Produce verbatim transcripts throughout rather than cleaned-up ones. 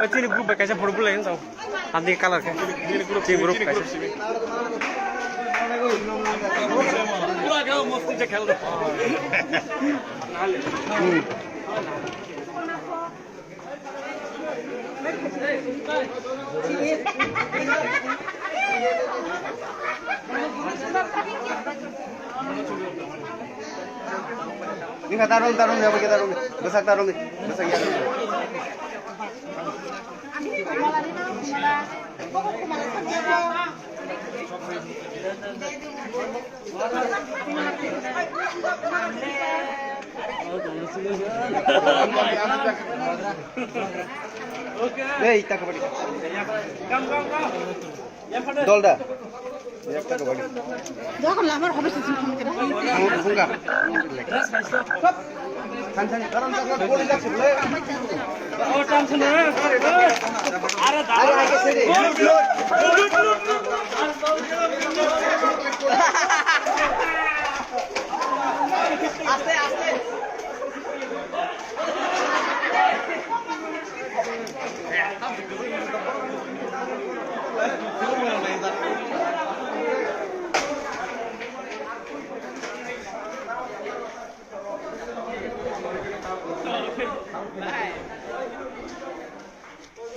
O chini group bai kaisa photo bulai wng tong. Hamdi colour khe. Chini group, chini group kaisa. Hmm. Ini kata tarung, tarung ya, pakai tarung. Besak tarung, besak ya. Ei, taka bari. Dolda. Taka bari. Dokon lamar hobe sisin phone kira. Phone, phone ka. Kan, kan, karon tak poli tak sule. Are, are, are, are. Aste, aste.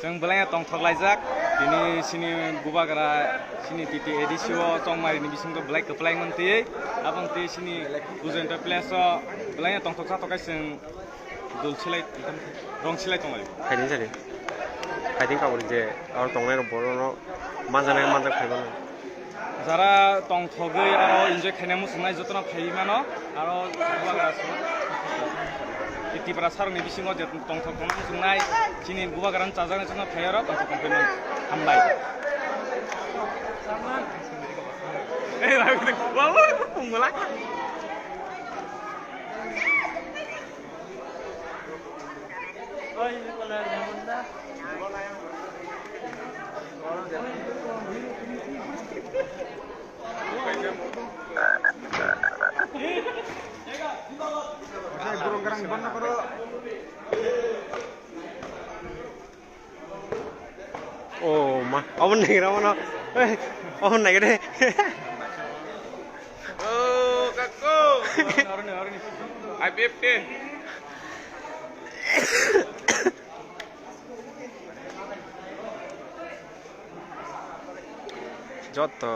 Chwng belai no tongthok laijak, tini chini bubagra chini T T A D C o tongmari ni bisingo belai kwplai mantwi, aboni twi chini Ujjayanta place o belai no tongthok chathok khe chwng dul silai, rong silai tonglaio. Khaiding sadi, khaiding kabur je aro tongnai rok bono manjaknai manjak khaimano. Jara tongthogwi aro enjoy khaina muchungnai jotono phaiwi mano, aro bubagra Tipra sarokni bisingo je tongthok tongna muchungnai, chini bubagra chajaknai jotono phaiwi aro tongthok tongphai mano. Hambai. Oh ma, aboni naikhe rw mano. Aboni naikhe de. Oh, kakko. I P F ten. Jotto.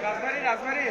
Rajbari, Rajbari.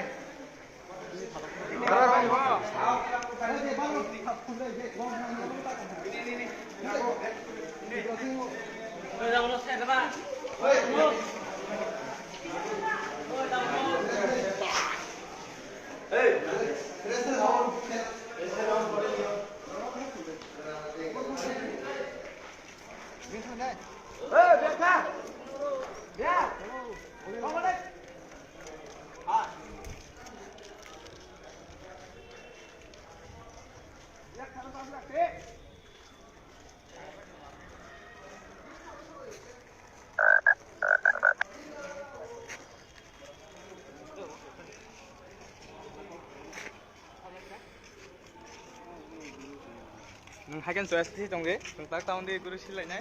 Nwng Haikhe S T C tongdi, chwng tak taon di guru silainai.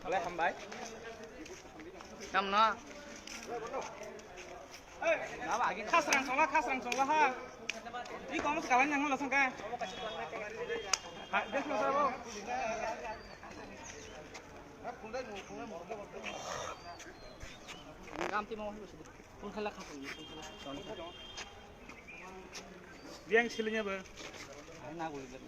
Ale hambai. Tamno. Khasrang chongla, khasrang chongla ha. Ni komo se kalan yang lo sangka. Ha, des lo sabo. Gam timo. Phone khala khasrang, phone khala. Biang silinya ba. Ai na guli.